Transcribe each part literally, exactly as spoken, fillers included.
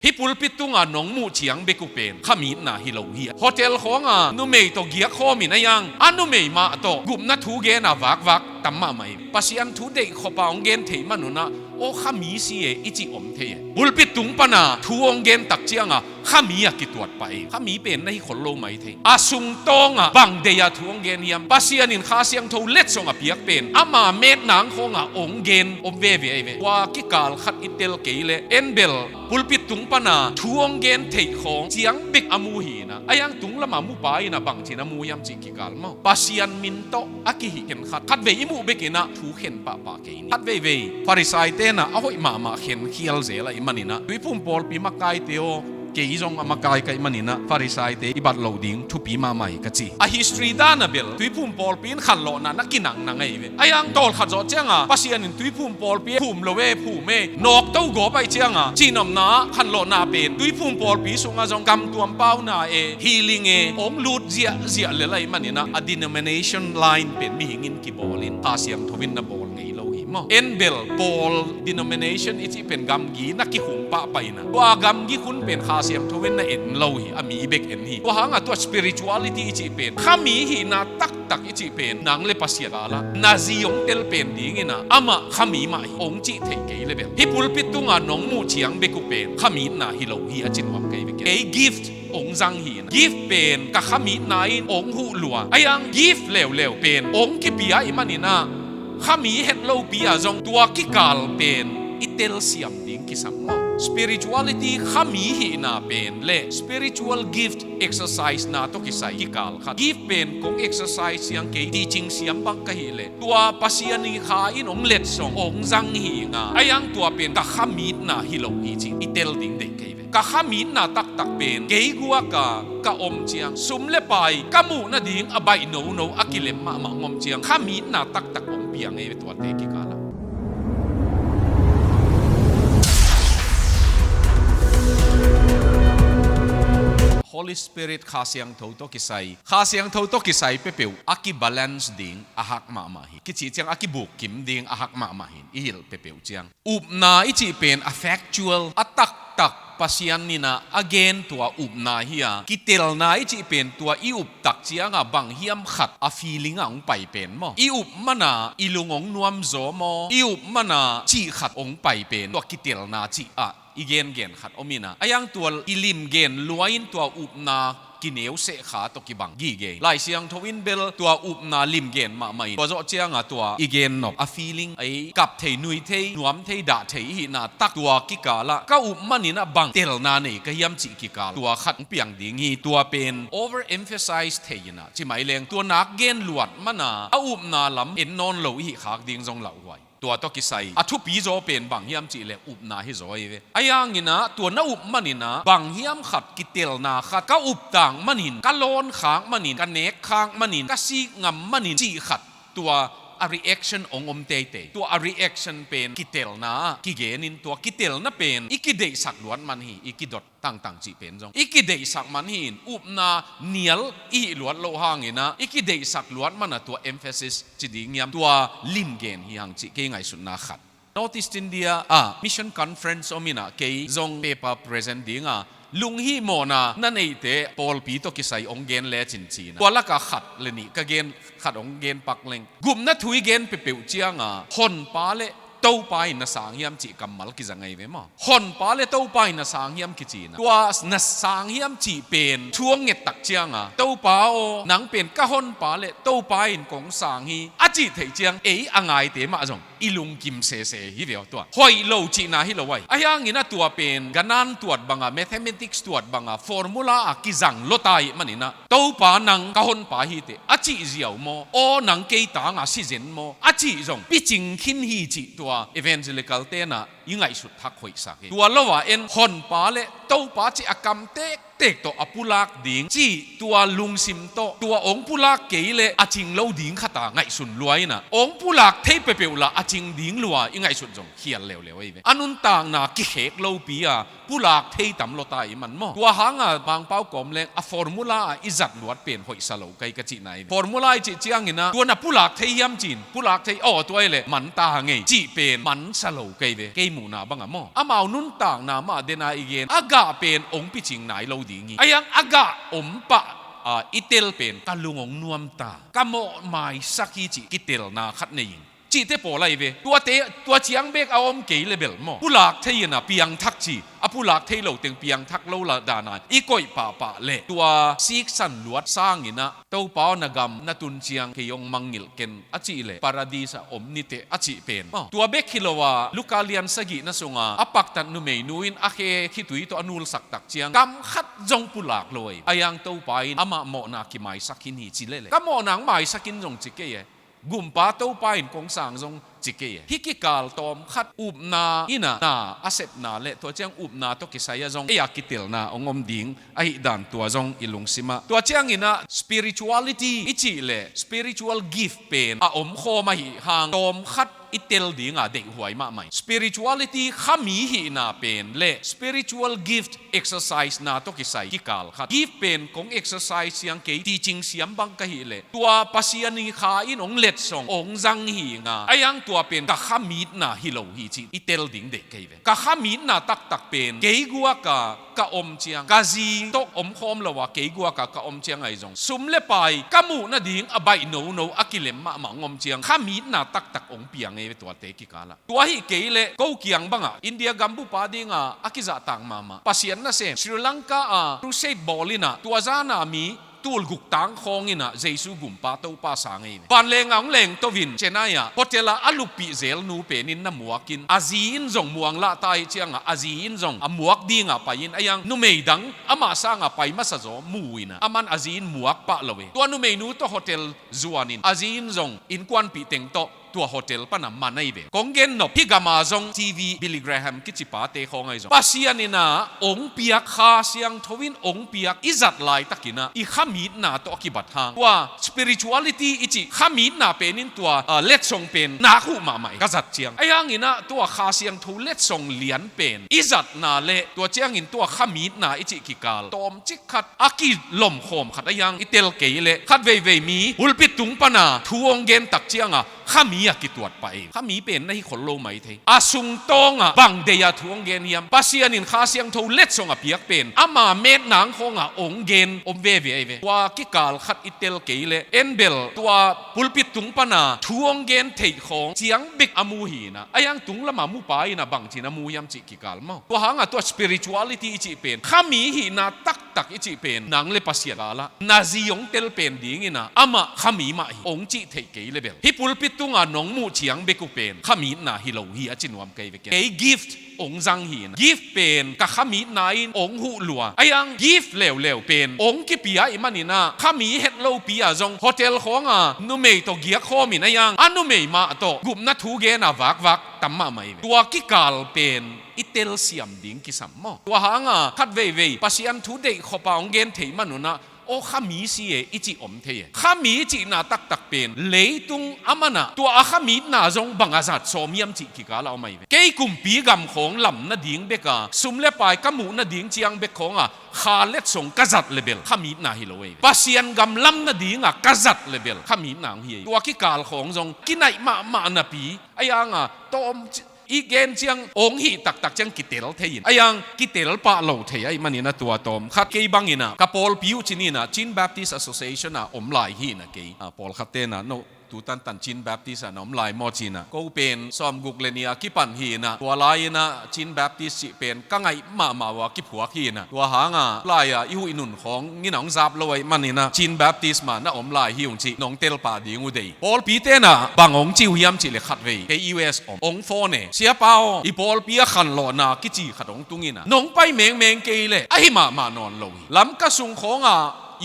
Hih pulpit tunga nong muh ciang bek uh pen khamitna hi lo hi. Hotel khawnga numei tawh giak khawmin a yang a numei mah tawh gupna thu gena vakvak tam mahmah hi. Pasian thu deih khawpa hong gen theih manunah aw khami si e i cih om thei e. Pulpit tung pana thu hong gen tak cianga khami a kituat pah e. Khami pen na hi khol lo mai thei. A sungtawngah bang deia thu hong gen hiam? Pasian in Kha Siangtho letsong a piak pen ama metnang khawnga hong gen om veve ahi ve. Tua kikal khat i tel kei le en bel pulpit tung pana thu hong gen theih khawng ciang bek a mu hinah a yang tung lama mupa inah bangcin a mu hiam cih kikal maw? Pasian min tawh a kihih khen khat khatvei i muh bekinah thu khen pahpah kei ni. Khat veivei Farisai tenah a hoih mahmah khen khial zel ahih maninah tuiphum pawlpi makaite aw, kei zong a makai ka hih maninah Farisai te i bat loh ding thupi mahmah hi ka ci. A history dana bel tuiphum pawlpi in khanlawhna na kinangnang ahi ve. A yang tawlkhat zawh cianga Pasian in tuiphum pawlpi e phum lo e phum e nawkto gawp ahih cianga cihnopna ah khanlawhna pen tuiphum pawlpi sungah zong kamtuam pauna e healing e hong lut ziahziah lel ahih maninah a denomination line pen mihing in kibawlin Kha Siangtho in na bawl ngei lo hi maw? En bel pawl denomination i cih pen gamgi na kikhung pahpah inah tua gamgi khun pen Kha Siangtho in na en lo hi. A mi bek en hi. Tua hanga tua spirituality i cih pen khami hihna taktak i cih pen nang le Pasian kala na zi hong tel pen dinginah amah khami mah hi hong cih theih kei le bel hih pulpit tunga nong muh ciang bek uh pen khamitna hi lo hi a ci nuam kei bek. Ei gift hong zang hinah gift pen ka khamitna in hong huh lua a yang gift leuleu pen hong kipia ahih maninah khami het lopi ah zong tua kikal pen i telsiam ding kisam maw? Spirituality khami hihna pen le spiritual gift exercise na tawh kisai kikal khat. Gift pen kong exercise siang kei, teaching siam bang ka hih leh tua Pasian i Kha in hong letsong hong zang hi nga a yang tua pen ka khamitna hi lo hi ci i tel ding deih kei. Ka khamitna taktak pen kei guaka ka om ciang sum le pai ka muh nading a baih nono a kilem mahmah hong om ciang khamitna taktak hong piang ei ve tuate kikalah. Holy Spirit Kha Siangtho tawh kisai, Kha Siangtho tawh kisai peuhpeuh a kibalance ding a hak mahmah hi. Kici ciang a kibukkim ding a hak mahmah hin i hilh peuhpeuh ciang upna i cih pen a factual a taktak Pasian inah a gen tua upna hi a, kitelna i cih pen tua i up tak cianga bang hiam khat a feeling ah hong pai pen maw? I up mana i lung hong nuamzaw maw? I up mana cih khat hong pai pen tua kitelna cih ah i gengen khat om inah a yang tua i limgen luai in tua upna kineuseh kha tawh kibang gige. Lai Siangtho in bel tua upna limgen mahmah in tua zawh cianga tua i gennop a feeling ei kap thei, nui thei, nuam thei, dah thei i hihna tak tua kikalah ka up maninah bang telna nei ka hiam cih kikal tua khat hong piang ding hi. Tua pen over emphasize thei inah ci mai leng tua nak gen luat mana a upna lam en nawn lo i hih khak ding zong lauhuai. Tua tawh kisai a thupi zaw pen bang hiam cih leh upna hi zaw hi ve. A yanginah tua na up maninah bang hiam khat kitelna khat ka up tang manin ka lawn khak manin ka nek khak manin ka sik ngam manin cih khat tua a reaction hong om teitei. Tua a reaction pen kitelna ah kigenin tua kitelna pen i kideihsak luat man hi. I kidot tangtang cih pen zong i kideihsak man hi in upna nial i hih luat loh hanginah i kideihsak luat mana tua emphasis ci ding hiam tua limgen hi hang cih kei ngaihsutna khat. North East India ah mission conference om inah kei zong paper present dinga lunghihmawhna na neihte pawlpi tawh kisai hong gen lecin cinah tua lakah khat le nih ka gen khat hong gen pak leng gupna thu i gen peuhpeuh cianga honpa le Topa in na sang hiam cih kammal kiza ngei ve maw? Honpa le Topa in na sang hiam kicinah tua na sang hiam cih pen thu hong nget tak cianga Topa aw nang pen ka honpa le Topa in kong sang hi a cih theih ciang ei a ngaite mah zong i lungkim sese hi ve aw tua. Hoih lo cihna hi lo ai. A hianginah tua pen ganan tuat banga mathematics tuat banga formula a kizang lota ih maninah Topa nang ka honpa hiteh a cih ziau maw? Aw nang kei tanga sizen maw? A cih zong picing khin hi cih tua evangelical tenah i ngaihsut thak hoihsak hi. Tua lo a en honpa le Topa cih a kam tektek tawh a pulak ding cih tua lungsim tawh, tua hong pulak kei leh a cing lo ding khat a ngaihsun lua in ah, hong pulak thei peuhpeuh lah a cing ding lua i ngaihsut zong khial leuleu ahi ve. A nuntakna kikhek lopi a pulak thei tam lua ta i man maw. Tua hang a Mangpau kawm leng a formula a i zat luat pen hoihsa lo kei ka cihna ahi ve. Formula i cih ciangin ah, tua na pulak thei hiam ci-in, pulak thei, aw, tua hi leh man ta hang ei cih pen mansa lo kei ve, kei muhna bang a maw. Amau nuntakna mah den a i gen, a gah pen hong picing nai lo ding hi. Ahi hang a gah om pah a i tel pen ka lung hong nuam ta, ka mawh maisak hi cih kitelna khat nei in, cihte pawl ahi ve. Tuate, tua ciang bek a om kei leh bel maw, pulak thei in ah piangthak ci, a pulak thei lo teng piangthak lo lah dan a i koih pahpah leh, tua siksan luat sangin ah Topa aw, na gam na tun ciang kei hong mangngilh ken a cih leh Paradis ah om ni teh a cih pen maw. Tua bek hi lo a, Luka lian sagihna sung a a paktat numeinu in a khe khitui tawh a nulsak tak ciang kam khat zong pulak lo hi. Ahi hang Topa in amah mawhna kimaisak khin hi ci leh leh, ka mawhna hong maisak in zong ci kei e. Gumpa Topa in kong sang zong ci kei e. Hih kikal tawm khat upna in ah na a sepna leh tua ciang upna tawh kisai ah zong ei a kitelna hong om ding ahih dan tua zong i lungsim ah. Tua ciangin ah spirituality i cih leh spiritual gift pen a omkhawm ahih hang tawm khat i tel ding a deihhuai mahmah hi. Spirituality, kha mi hihna pen leh spiritual gift exercise na tawh kisai kikal khat. Gift pen kong exercise siang kei, teaching siam bang ka hih leh, tua Pasian i kha in hong letsong, hong zang hi nga. Ahi hang tua pen ka khamitna hi lo hi cih i tel ding deih kei ve. Ka khamitna taktak pen kei guak a ka om ciang, ka zi tawh omkhawm lo a kei guak a ka om ciang ahi zong, sum le pai ka muh nading a baih nono a kilem mahmah hong om ciang, khamitna taktak hong piang ei ve tuate kikal ah. Tua hi kei leh ko kiang bang ah India gambup a ding a a kizahtak mahmah Pasian nasem, Sri Lanka a crusade bawl in ah tua zan a mi tul guk tang khawng in ah Jesu Gumpa Topa sang ei ve. Vanleng a hong lengto in Chennai ah hotel ah a luppih zel nu pen in na muak in, a zi in zong muang lah ta ahih ciang a, a zi in zong a muak ding a pai in, ahi hang numei dang amah sang a pai masa zaw mu in ah, aman a zi in muak pah lo e. Tua numeinu tawh hotel zuan in, a zi in zong innkuanpih teng tawh tua hotel pan a man ahi ve. Kong gen nop, hih gam a zong T V, Billy Graham kici pate khawng ahi zong, Pasian in ah hong piak, Kha Siangtho in hong piak i zat laitak in ah i khamitna tawh a kibat hang, tua spirituality i cih khamitna pen in tua, ah, letsong pen nak huh mahmah hi. Ka zat ciang, ahi hang in ah tua Kha Siangtho letsong lian pen i zatna leh tua ciangin tua khamitna i cih kikal tawmcik khat a kilomkhawm khat ahi hang i tel kei leh, khat veivei mi pulpit tung pan a thu hong gen tak ciang a kha mi a kituat pah ei. Kha mi pen na hi khol lo mai thei. A sungtawng ah bang deih a thu hong gen hiam? Pasian in Kha Siangtho letsong a piak pen ama met nang khawng a hong gen om veve ahi ve. Tua kikal khat i tel kei leh, en bel tua pulpit tung pan a thu hong gen theih khawng ciang bek a mu hi in ah, ahi hang tung lam a mu pa in ah bangci in a mu hiam cih kikal maw. Tua hang a tua spirituality i cih pen, kha mi hihna taktak i cih pen, nang le Pasian kikal ah na zi hong tel pen ding in ah amah kha mi mah hi hong cih theih kei leh bel, hih pulpit tung a nong muh ciang bek uh pen khamitna hi lo hi a ci nuam kei ve. Kei gift hong zang hi in ah, gift pen ka khamitna in hong huh lua. Ahi hang gift leuleu pen hong kipia ahih man in ah, kha mi het lopi a zong hotel khawng a numei tawh giak khawm in, ahi hang a numei mah tawh gupna thu gen a vakvak tam mahmah hi ve. Tua kikal pen i telsiam ding kisam maw. Tua hang a khat veivei Pasian thu deih khop a hong gen theih man un ah, aw, kha mi si e i cih om thei e. Kha mi cihna taktak pen leitung a man ah tua a khamitna zong bang a zat sawm hiam cih kikal ah om ahi ve. Kei kumpi gam khawng lam nading bek a, sum le pai ka muh nading ciang bek khawng a kha letsong ka zat leh bel khamitna hi lo ahi ve. Pasian gam lam nading a ka zat leh bel khamitna hong hi ahi. Tua kikal khawng zong kinaih mahmah napi, ahi hang a tawm i gen ciang hong hih taktak ciang kitel thei in, ahi hang kitel pah lo thei ahih man in ah tua tawm khat kei bang in ah ka pawlpi uh ci ni in ah, Chin Baptist Association ah om lai hi in ah, kei, ah, pawlkhatte in ah, no, tu tantan Chin Baptist ah na om lai maw ci in ah, ko pen sawmguk le nih a kipan hi in ah, tua lai in ah Chin Baptist cih pen ka ngaih mahmah uh a kiphuak hi in ah, tua hang a lai a i huih nun khawng in ah hong zap lo ahih man in ah Chin Baptist mah na om lai hi ung cih nong tel pah ding uh deih. Pawlpite in ah bang hong ci uh hiam cih leh, khat vei kei U S om, hong phone e, Siapa aw, i pawlpi a khanlawhna kici khat hong tung in ah, nong pai mengmeng kei leh ahi mahmah nawn lo hi. Lamka sung khawng a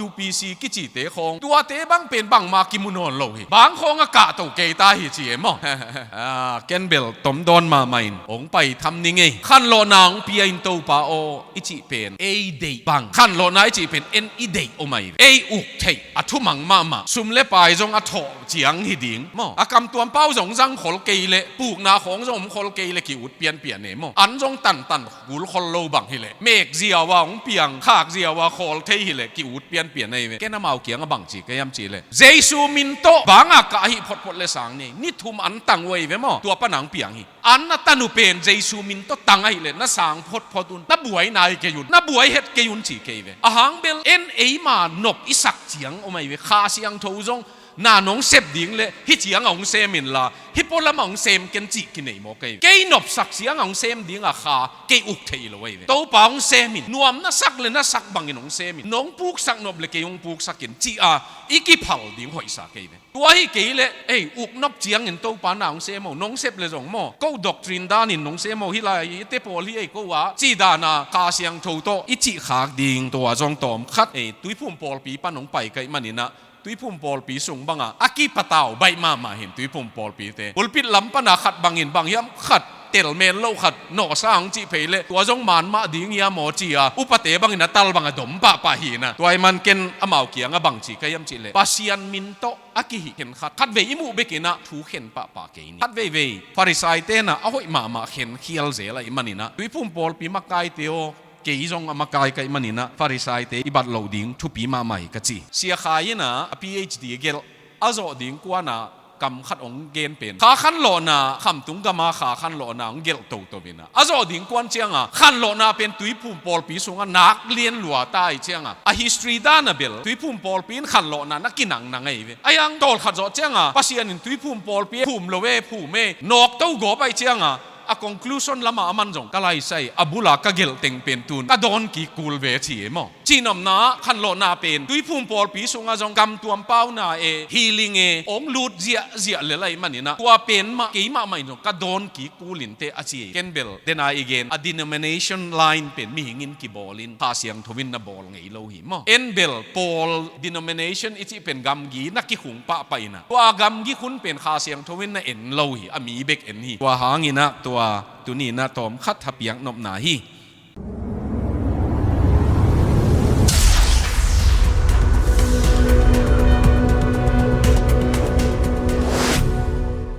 U P C kicite khawng, tuate bang pen bangmah kimu nawn lo hi. Bang khawng a kahto kei ta hi ci e maw. Ah, ken bel tomdawn mahmah in hong pai tham ning ei. Khanlawhna hong pia in Topa aw i cih pen ei deih bang, khanlawhna i cih pen en i deih om ahi ve. Ei uk theih, a thumang mahmah, sum le pai zong a thawh ciang hi ding maw. A kamtuam pau zong zang khol kei leh, pukna khawng zong om khol kei leh ki-ut pianpian e maw. An zong tantan kul khol lo bang hi leh, mek ziau a hong piang, khak ziau a khawl thei hi leh ki-ut pianpian ahi ve. Ken amau kiang a bang ci ka hiam cih leh, Jesu min tawh bang a kah hi photphot leh sang ni, ni thum an tang uh ahi ve maw. Tua pan a hong piang hi. An a tan uh pen Jesu min tawh tang ahih leh na sang photphot un, na buai nai kei un, na buai het kei un ci kei ve. A hang bel en eima nop i sak ciang om ahi ve. Kha Siangtho zong na nong sep ding leh hih ciang a hong sem inla, hih pualam a hong sem ken cih kinei maw kei. Kei nopsak ciang a hong sem ding a kha kei uk thei lo ahi ve. Topa hong sem in, nuam na sak leh na sak bangin hong sem in, nong puksak nop leh kei hong puksak in ci a i kiphal ding hoihsa kei ve. Tua hi kei leh, ei, uk nop ciangin Topa na hong sem o, nong sep leh zong maw, ko doctrine danin nong sem o, hih lai i te pawl hi ei ko a, ci dan a Kha Siangtho tawh i cih khak ding. Tua zong tawm khat, ei, Tuiphum pawlpi pan hong pai ka hih manin ah, Tuiphum pawlpi sung bang a, a kipatau baih mahmah hi in Tuiphum pawlpite. Pulpit lam pan a khat bangin bang hiam khat, telmen lo khat, nawhsa hong cih phei leh, tua zong man mah ding hiam aw ci a, upate bangin a tal bang a dom pahpah hi in ah. Tua ahih man ken amau kiang a bang ci ka hiam cih leh, Pasian min tawh a kihih khenkhat, khatvei i muh bek in ah thu khen pahpah kei ni. Khatveivei Farisaite in ah a hoih mahmah khen khial zel ahih manin ah, Tuiphum pawlpi makaite aw, kei zong a makai ka hih manin ah Farisaite i bat loh ding thupi mahmah hi ka ci. Sia Khai in ah a P H D gelh, a zawh ding kuan ah kam khat hong gen pen, kha khanlawhna, khamtung gam a kha khanlawhna hong gelh toto in ah, a zawh ding kuan ciang a, khanlawhna pen Tuiphum pawlpi sung a nak lian lua ta ahih ciang a, a history dan a bel Tuiphum pawlpi in khanlawhna na kinangnang ahi ve. Ahi hang tawlkhat zawh ciang a, Pasian in Tuiphum pawlpi phum lo e, phum e, nawkto gawp ahih ciang a, a conclusion lam ah aman zong, ka laisai, a bul a ka gelh teng pen tu-in ka dawn kik kul ve ci e maw. Cihnopna ah khanlawhna pen Tuiphum pawlpi sung ah zong kamtuam pauna e, healing e, hong lut ziahziah lel ahih manin ah, tua pen mah kei mahmah in zong ka dawn kik kul inteh a ci e. Ken bel, den a i gen, a denomination line pen mihing in kibawl in, Kha Siangtho in na bawl ngei lo hi maw. En bel, pawl, denomination i cih pen gamgi na kikhung pahpah in ah, tua gamgi khun pen Kha Siangtho in na en lo hi, a mi bek en hi. Tua hangin ah, tua tuni in ah tawm khat thapiak nopna hi.